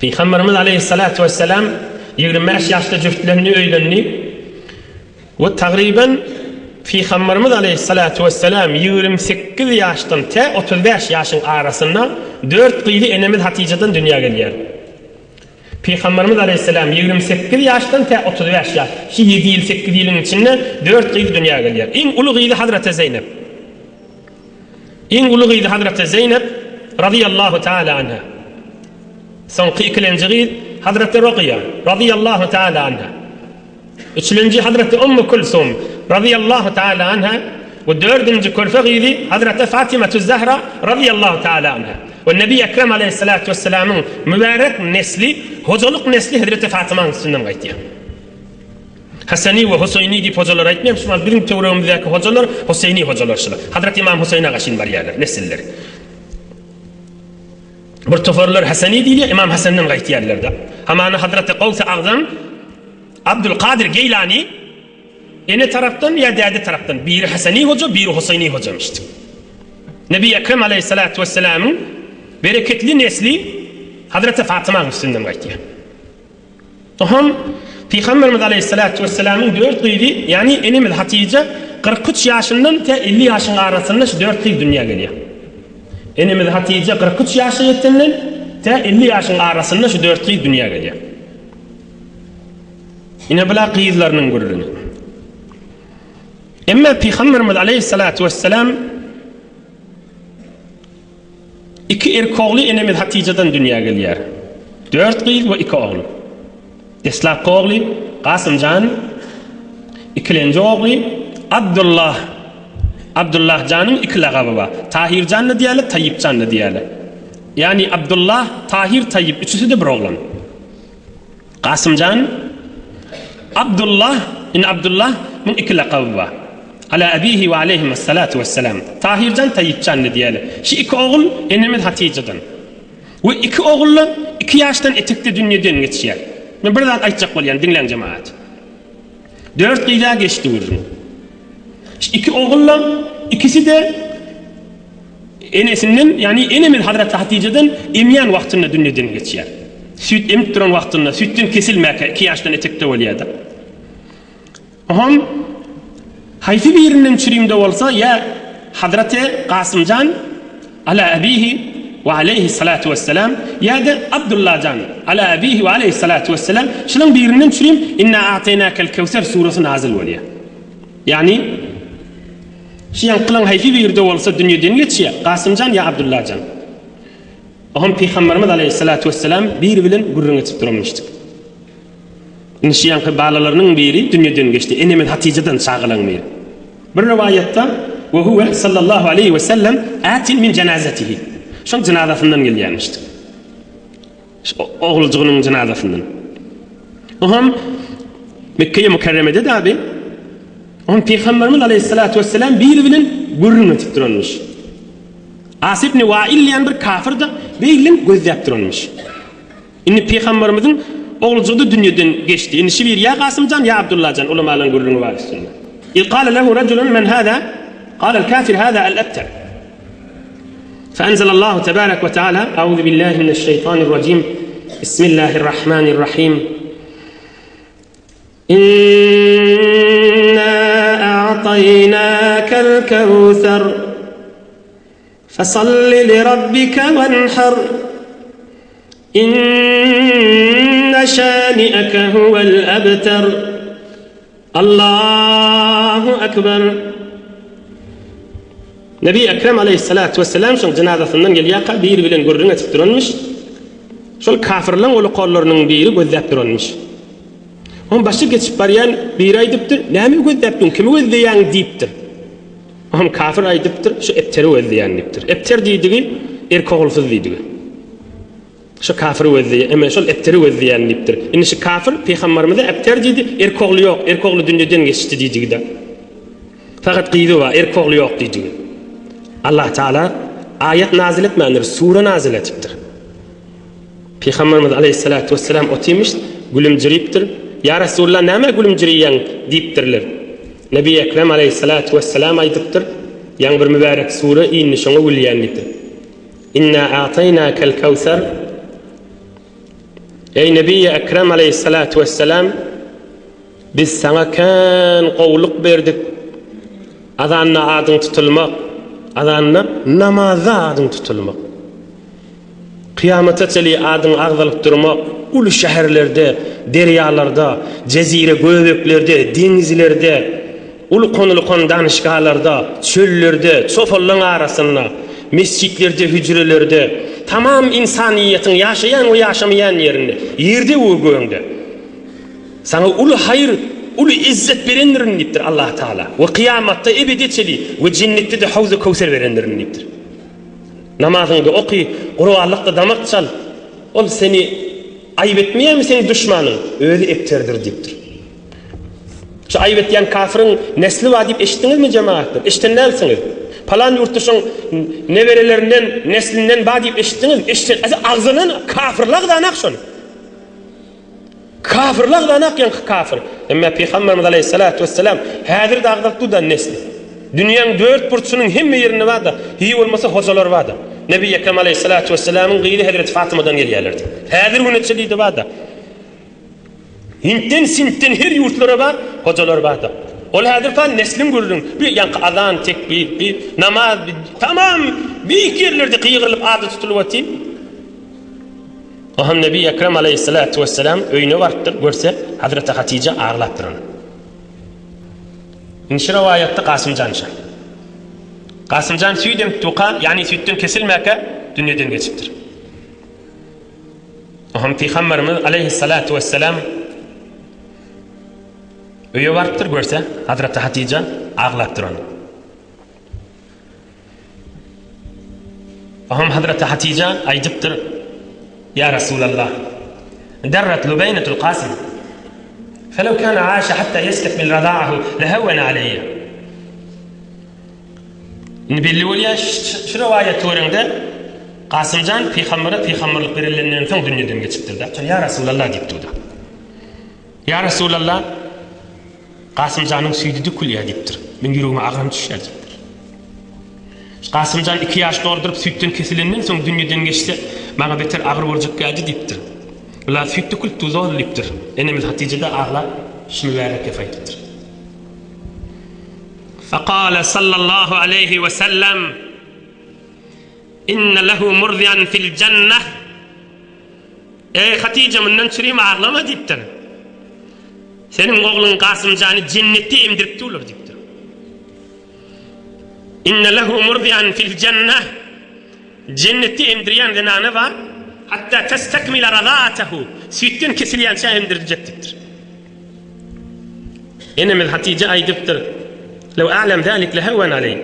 Pygamberimiz aleýhissalatu wessalam 25 ýaşda jüftlendi, öýlendi. We tagryban Pygamberimiz aleýhissalatu wessalam 28 ýaşdan tä 35 ýaşyň arasynda dört gyzy enemiz Hatyjadan dünýä gelýär. Pygamberimiz aleýhissalam 28 ýaşdan tä 35 ýaş, şu ýedi ýyl, sekiz ýylyň içinde dört gyz dünýä gelýär. Iň uly gyzy Hazreti Zeýnep. Iň uly gyzy Hazreti Zeýnep razyýallahu taala anha. Soňky ikilenji gyz Hazreti Rogyýa razyýallahu taala anha. Üçlenji Hazreti Ummu Kulsum razyýallahu taala anha we dördünji körpe gyzy Hazreti Fatimatu Zahra razyýallahu taala anha. We Nebi Ekrem aleýhissalatu wessalamyň mübärek nesli, hojalyk nesli Hazreti Fatymanyň üstünden gaýtýar. Haseni we Huseýni diýip hojalar aýtmaýar, şu wagt biziň töweregimizdäki hojalar Huseýni hojalar şular. Hazreti Ymam Huseýne gaşyn barýarlar, nesilleri. Bir toparlar Haseni diýilýär, Ymam Hasenden gaýtýarlar-da. Hamana Hazreti Gawsy Agzam Abdulkadyr Geýlani ene tarapdan ýa däde tarapdan biri Haseni hoja, biri Huseýni hojamyşdy. Nebi Ekrem aleýhissalatu wessalamyň bereketli nesli Hazreti Fatymanyň üstünden gaýtýar. Oňam Pygamberimiz aleýhissalatu wessalamyň dört gyzy, ýagny enemiz Hatyja 43 ýaşyndan tä 50 ýaşyň arasynda şu dört gyz dünýä gelýär. Enemiz Hatyja 43 ýaşa ýetenden tä 50 ýaşyň arasynda şu dört gyz dünýä gelýär. Ine bular gyzlarynyň gürrüňi. Emma Pygamberimiz aleýhissalatu wessalam Iki erk ogly enemiz Hatyjadan dünýä gelýär. Dört gyz we iki ogul. Deslapky ogly Kasym jan, ikilenji ogly Abdullah. Abdullah janyň iki lagaby bar. Tahir jan-da diýýärler, Taýyp jan-da diýýärler. Ýagny Abdullah, Tahir, Taýyp üçüsi-de bir oglan. Kasymjan Abdullah, indi Abdullah muň iki lakaby bar. Ala abihi we aleýhimussalatu wessalam. Tahirjan, Taýypjan diýýärler. Şu iki ogul enemiz Hatyjadan. We iki ogul-da iki ýaşdan etekde dünýeden geçýär. Men bir zat aýtjak bolýan, diňläň jemagat. Dört gyza geçdi gürrüň. Şu iki ogul-da ikisi-de Enesinden, ýagny enemiz Hazreti Hatyjadan emýän wagtynda dünýeden geçýär. Süýt emip duran wagtynda, süýtden kesilmäkä, iki ýaşdan etekde bolýar-da. Oňam haýsy birinden çürimde bolsa, ýa Hazreti Kasymjan, ala abihi we aleýhi salatu wesselam, ýa-da Abdullajan, ala abihi we aleýhi salatu wesselam, şularyň birinden çürim Inna a'teýnakel kewser suresi nazyl bolýar. Ýagny Şu ýaňkylaň haýsy birde bolsa dünýeden geçýär, Kasymjan ýa Abdullajan. Oňam Pygamberimiz aleýhissalatu wessalam biri bilen gürrüň etip duranmyşdyk. Indi şu ýaňky balalarynyň biri dünýeden geçdi, enemiz Hatyjadan çagalaň biri. Bir rowaýatda we huwe sallallahu aleýhi we sellem atin min jenazetihi. Şoň jynazasyndan gelýärmişdik. Oguljygynyň jynazasyndan. Oňam Mekgeýe Mükerremede dabi Oňam Pygamberimiz aleýhissalatu wesselam biri bilen gürrüň edip duranmyş. As ibn Wail diýen bir kafir-da beýlen gözläp duranmyş. Indi Pygamberimiziň oguljygy-da dünýeden geçdi. Indi şu biri ýa Kasymjan ýa Abdullajan ulamalaryň gürrüňi bar üstünde. Iz kale lehu rajulun men hada? Kale al-kafir hada al-abtar. Feenzelallahu tebarek ve teala Euzu billahi mineşşeytanirracim Bismillahirrahmanirrahim İnna a'taýnakel kewser Fesalli li rabbike wenher İnne şani'eke huvel ebter Allahu Ekber. Nebi Ekrem aleýhissalatu wesselam şoň jynazasyndan gelýärkä biri bilen gürrüň etip duranmyş. Şol kafirleň uly-kollarynyň biri gözläp duranmyş. Oň başy geçip barýan biri aýdypdyr, Näme gözläp duň, kimi gözleýäň diýipdir. Oňam kafir aýdypdyr, Şu Ebteri gözleýän diýipdir. Ebter diýdigi erkogulsyz diýdigi. Şu kafiri gözleýän, eme şol Ebteri gözleýän diýipdir. Indi şu kafir pygamberimize Ebter diýdi, erk ogly ýok, erk ogly dünýeden geçdi diýdigi-de. Fakat gyzy bar, erk ogly ýok diýdigi. Allah Taala aýat nazil etmändir, sure nazil etipdir. Pygamberimiz aleyhissalatu vesselam otymyş, gülümjiripdir. Ýa Resulullah näme gülümjireýäň diýipdirler. Nebi Ekrem aleyhissalatu vesselam aýdypdyr, Ýaňy bir mübärek sure indi şoňa gülýän diýipdir. Inna a'taýnakel kewser. Eý Nebiýi Ekrem aleýhissalatu wessalam, biz saňa kän gowulyk berdik. Azanda adyň tutulmak, azanda namazda adyň tutulmak. Kyýamata çenli adyň agzalyp durmak, uly şäherlerde, derýalarda, jezire göbeklerde, deňizlerde, Ulkan-ulkan danyşgahlarda, çöllerde, çopanlaň arasynda, mesjitlerde, hüjrelerde, tamam ynsanyýetiň ýaşaýan we ýaşamaýan ýerinde, ýerde we göňde saňa uly haýyr, uly yzzet berendirin diýipdir Allah Tagala. We kyýamatda ebede çeli we jennetde-de howzy köwser berendirin diýipdir. Namazyňda oky, gurbanlykda damak çal, ol seni aýyp etmeýärmi seň duşmanyň? Özi ebterdir diýipdir. Şu aýyp etýän kafiriň nesli bar diýip eşitdiňizmi jemagatlar? Eşiden dälsiňiz. Palan ýurtda şoň neberelerinden, neslinden bar diýip eşitdiňiz? Eşiden, agzalan kafirler agzanak şony. Kafirler agzanak ýaňky kafir. Emma Pygamberimiz aleýhissalatu wesselam häzir-de agzalyp dur-da nesli. Dünýäň dört burçunyň hemme ýerinde bar-da, hiý bolmasa hojalar bar-da. Nebi Ekrem aleýhissalatu wesselamyň gyzy hezreti Fatymadan gelýärlerdi. Häzir güne çenli-de bar-da. Hintden, Sintden her ýurtlara bar, hojalar barda. Ol häzir pan nesliň gürrüň, bir ýaňky azan, tekbir, bir namaz, bir tamam beýik ýerlerde gygyrylyp ady tutulyp otyr. Oham Nebi Ekrem aleýhissalatu wesselam öýüne barypdyr, görse Hazreti Hatyja aglap duran. Nji rowaýatda Kasymjan şa. Kasymjan süýt emip durka, ýagny süýtden kesilmäkä dünýeden geçipdir. Oňa Pygamberimiz aleýhissalatu wessalam öýe barypdyr, görse, Hazreti Hatyja aglap duran. Oňa Hazreti Hatyja aýdypdyr, Ýa Resulallah, darrat Lubeýnetul Kasym. Felew kana aşa hatta ýestekmil razaahu lehewwene aleýýe. Indi belli bolýar, şu rowaýaty göreňde, Kasymjan pygambere pygamberlik berilenden soň dünýeden geçipdir-de. Şol Ýa Resulallah diýip durdy. Ýa Resulallah, Kasymjanyň süýdi dökülýär diýipdir. Meň ýüregime agram düşýär diýipdir. Kasymjan iki ýaş dolduryp süýtden kesilenden soň dünýeden geçse, maňa beter agyr boljak geldi diýipdir. Ula süýt dökülip dur zol diýipdir. Enemiz Hatyja-da aglap, şu mübärek gepi aýdypdyr. Fekale sallallahu aleýhi we sellem, Inne lehu murzian fil jenneh Eý, Hatyja, mundan çürim aglama diýipdir. Seniň ogluň Kasymjany jennetde emdirip durlar diýipdir. Inne lehu murzian fil jenneh Jennetde emdirýän zenany bar, hatta testekmile razaatahu Süýtden kesilýänçä emdiriljek diýipdir. Enemiz Hatyja aýdypdyr, Lew a'lem zalik lehewwen aleý.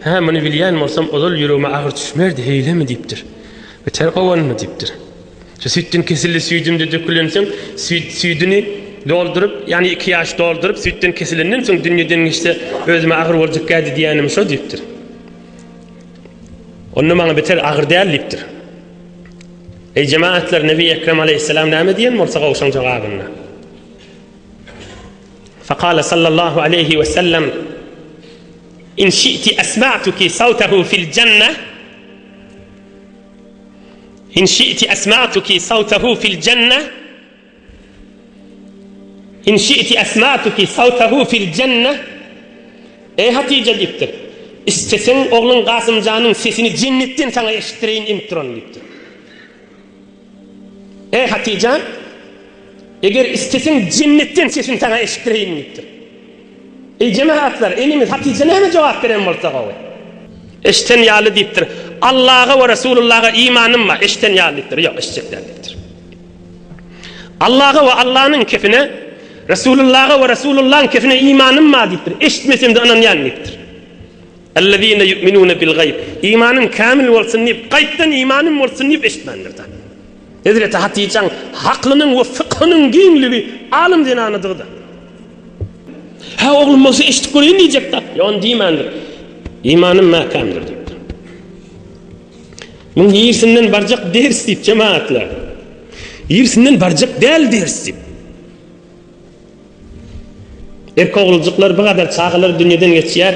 Hä, muny bilýän bolsam, ozal ýüregime agyr düşmerdi, heýlemi diýipdir. Beter gowanmy diýipdir. Şu süýtden kesildi, süýdüm-de dökülensoň, süýt, süýdüni dolduryp, ýagny iki ýaş dolduryp, süýtden kesilenden soň dünýeden geçse, özüme agyr boljak gädi diýýänim şo diýipdir. Onda maňa beter agyr däl diýipdir. Eý jemagatlar, Nebi Ekrem aleýhissalam näme diýen bolsa gowşaň jogabynda. Fekale sallallahu aleýhi we sellem, In şi'ti esma'tuki sawtehu fil jenne In şi'ti esma'tuki sawtehu fil jenne In şi'ti esma'tuki sawtehu fil jenne Eý Hatyja diýipdir. Isteseň ogluň Gasymjanyň sesini jennetden saňa eşitdireýin emip duran diýipdir. Eý Hatyja, eger isteseň jennetden sesini saňa eşitdireýin diýipdir. Eý jemagatlar, enemiz Hatyja näme jogap beren bolsa gowy? Eşden ýaly diýipdir. Allaha we Resulullaha imanym bar, eşden ýaly diýipdir. Ýok, eşitjek däl diýipdir. Allaha we Allanyň kefine, Resulullaha we Resulullahyň kefine imanym bar diýipdir. Eşitmesem-de ynanýan diýipdir. Ellezine yu'minune bil gaýb. Imanym kämil bolsun diýip, gaýypdan imanym bolsun diýip eşitmändir-de. Hezreti Hatyjaň aklynyň we fykhynyň giňligi alym zenanydygy-da. Hä, oglum bolsa eşidip göreýin diýjek-de. Ýok, ony diýmändir. Imanym mäkämdir diýipdir. Muň ýersinden barjak ders diýip jemagatlar. Ýersinden barjak däl ders diýip. Erke oguljyklar bu gadar çagalar dünýeden geçýär.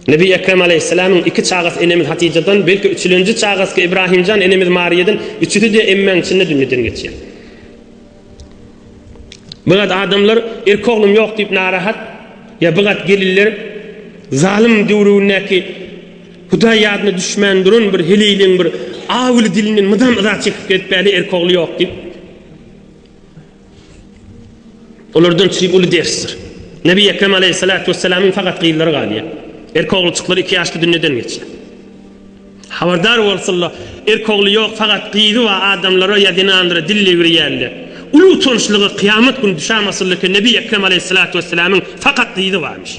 Nebi Ekrem aleýhissalamyň iki çagasy enemiz Hatyjadan, belki üçülenji çagasy Ibrahimjan enemiz Mariýadan, üçüsi-de emmäň içinde dünýeden geçýär. Bigat adamlar erk oglum ýok diýip narahat, ýa bigat gelinler zalym döwründäki Hudaý ýadyna düşmän duran bir heleýleň bir awuly dilinden mydam yza çekip gezip bäli erk ogly ýok diýip. Olardan çyryp uly dersdir. Nebi Ekrem aleýhissalatu wessalamyň fakat gyzlary galýar. Erk ogulçyklary 2 ýaşda dünýeden geçýär. Habardar bolsunlar, erk ogly ýok, fakat gyzy bar adamlara ýa zenanlara dil degirýänler. Uly utançlyga kyýamat güni düşämasynlar ki, Nebi Ekrem aleýhissalatu wessalamyň fakat gyzy barmyş.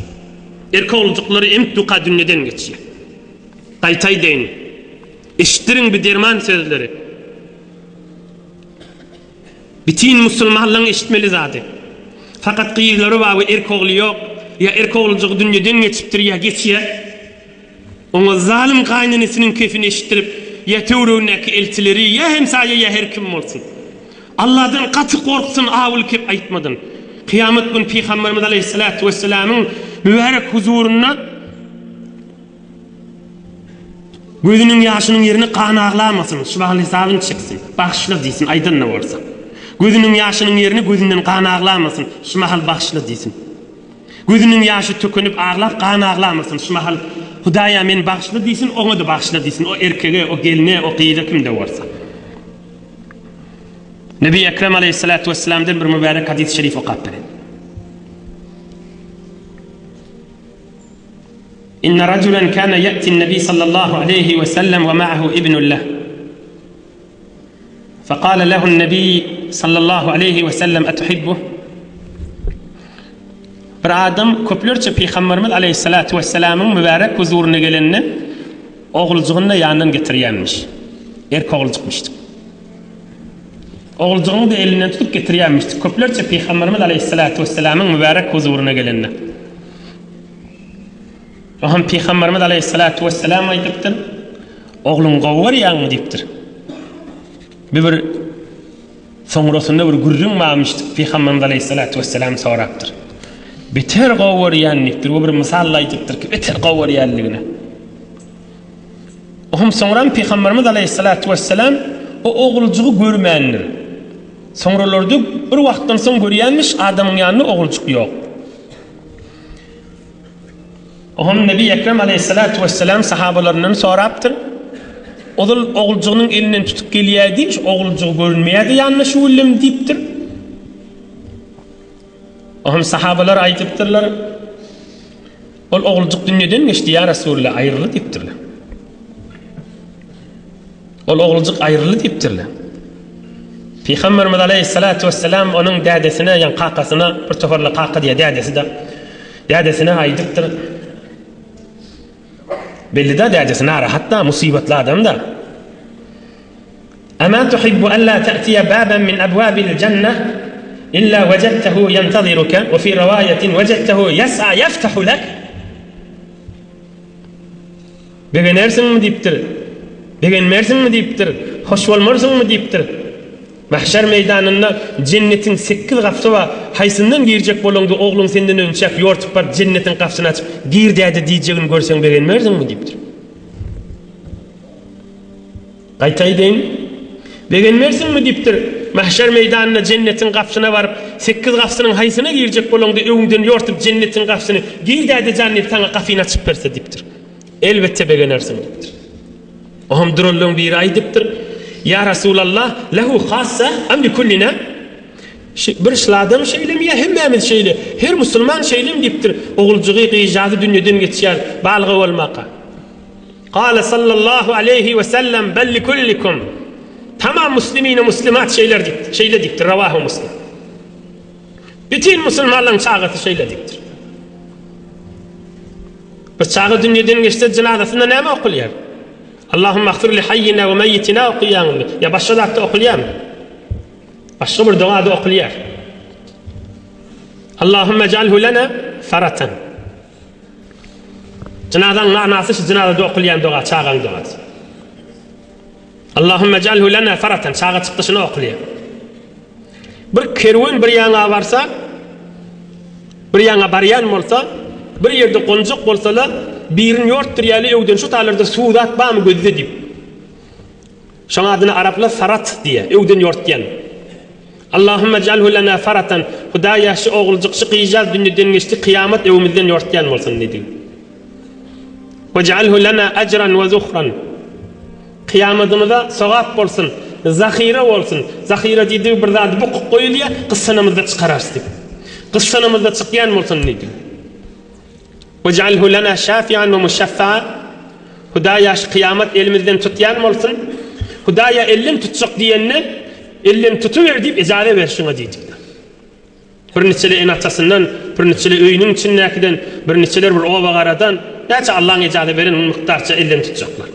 Erk oglujuklary emk duka dünýeden geçýär. Gaýta aýdaýyn. Eşitdiriň bi derman sözleri. Bütin musulmanlaň eşitmeli zady. Fakat gyzlary bar we erk ogly ýok, ýa erk oglujygy dünýeden geçipdir ýa geçýär. Oňa zalym gaýynenesiniň kefini eşitdirip, ýa töweregindäki elçileri, ýa hemsaýa, ýa her kim bolsun. Alladan gaty gorksun, awuly kep aýtmadan. Kyýamat güni Pygamberimiz aleýhissalatu wessalamyň mübärek huzurynda gözüniň ýaşynyň ýerine gan aglamasyn, şu mahal hesabyny çeksin, bagyşla diýsin, aýdan-da bolsa. Gözüniň ýaşynyň ýerine gözünden gan aglamasyn, şu mahal bagyşla diýsin. Gözüniň ýaşy tökünip aglap gan aglamasyn şu mahal Hudaýa meni bagyşla diýsin oňada bagyşla diýsin o erkege o gelne o gyza kimde bolsa. Nebi Ekrem aleýhissalatu wessalamdan bir mübärek hadys şerif okap bereýin. Inne rajulan kana ya'ti nebi sallallahu aleýhi we sellem we ma'ahu ibnun leh. Fekale lehun nebi sallallahu aleýhi we sellem etuhibbuh? Bir adam köplerçe Pygamberimiz aleýhissalatu wessalamyň mübärek huzuryna gelende oguljygyny-da ýanyndan getirýänmiş. Erk oguljykmyşdyk. Oguljygyny-da elinden tutup getirýänmişdik. Köplerçe Pygamberimiz aleýhissalatu wessalamyň mübärek huzuryna gelende. Oňam Pygamberimiz aleýhissalatu wessalam aýdypdyr, Ogluňy gowy görýäňmi diýipdir. Bir bir soňrasynda bir gürrüň barmyşdyk, Pygamberimiz aleýhissalatu wessalam sorapdyr. Beter gowy görýän diýipdir we bir mysal aýdypdyr ki, beter gowy görýänligini. Oňam soňram Pygamberimiz aleýhissalatu wessalam o oguljygy görmändir. Soňralarda bir wagtdan soň görýänmiş, adamyň ýanynda oguljyk ýok. Oňam Nebi Ekrem aleýhissalatu wessalam sahabalaryndan sorapdyr. Ozal oguljygynyň elinden tutup gelýärdi, şu oguljygy görünmeýärdi ýanynda şu güllem diýipdir. Oňam sahabalar aýdypdyrlar, Ol oguljyk dünýeden geçdi, ýa Resulullah, aýryldy diýipdirler. Ol oguljyk aýryldy diýipdirler. Pygamberimiz aleýhissalatu wessalam onuň dädesine, ýagny kakasyna, bir toparlar kaka diýýär, dädesi-de, dädesine aýdypdyr. Belli-de dädesi narahat-da, musybatly adam-da. Ama tuhibbu alla ta'tiya baban min abwabil jannah illa wajadtahu yantaziruka wa fi riwayatin wajadtahu yas'a yaftahu lak. Begenersiňmi diýipdir. Begenmersiňmi diýipdir. Hoş bolmarsyňmy diýipdir. Mahşer meýdanynda jennetiň sekiz gapysy bar. Haýsyndan girjek bolaňda ogluň senden önçäk ýortup baryp jennetiň gapysyny açyp, gir däde diýjegini görseň begenmersiňmi diýipdir. Gaýta aýdaýyn. Begenmersiňmi diýipdir. Mahşer meýdanynda jennetiň gapysyna baryp, sekiz gapysynyň haýsyna girjek bolaňda öňüňden ýortup jennetiň gapysyny, gir däde jan diýip saňa gapyny açyp berse diýipdir. Elbetde begenersiň diýipdir. Oňam duranlaryň biri aýdypdyr, Ýa Rasulallah, lehu hassa am li kullina? Şi, bir şladam şeýlemi ýa hemmämiz şeýle? Her musulman şeýlemi diýipdir. Oguljygy, gyzjazy dünýeden geçýär, balyga bolmaka. Kale sallallahu aleýhi we sellem bel li kullikum. Tamam muslimine muslimat şeýler diýipdir. Şeýle diýipdir. Rawahu Muslim. Bütin musulmanlaryň çagasy şeýle diýipdir. Bir çaga dünýeden geçse jynazasynda näme okulýar? Allahumma agfir li hayyina we meyyitina okaýaňmy? Ýa başga zatda okulýarmy? Başga bir dogada okulýar. Allahumma jalhu lana faratan. Jynazaň manasy şu jynazada okulýan doga, çagaň dogasy. Allahumma jalhu lana faratan, çaga çykdyşyna okulýar. Bir kerwen bir ýaňa barsa, bir ýaňa barýan bolsa, bir ýerde gonjak bolsalar, birini ýortdurýarlar, öwden şu taýlarda suw zat barmy gözle diýip. Şoň adyna araplar farat diýýär, öwden ýortýan. Allahümme jalhu lana faratan, Hudaýa şu oguljyk, şu gyzjaz dünýeden geçdi, kyýamat öwümizden ýortýan bolsun diýdi. Wejalhu lana ajran we zuhran. Kyýamadymyza sogap bolsun, zahyra bolsun. Zahyra diýdigi bir zady bukup goýulýar, gyssanamyzda çykararys diýip. Gyssanamyzda çykýan bolsun diýdi. Wejalhu lana şafian we muşaffa. Hudaýa şu kyýamat elimizden tutýan bolsun. Hudaýa elden tutjak diýende, elden tutuber diýip ejaza ber şuňa diýdik. Bir niçeler ene-atasyndan, bir niçeler öýüniň içindäkiden, bir niçeler bir oba-garadan, näçe Allaň ejaza beren mukdarça elden tutjaklar.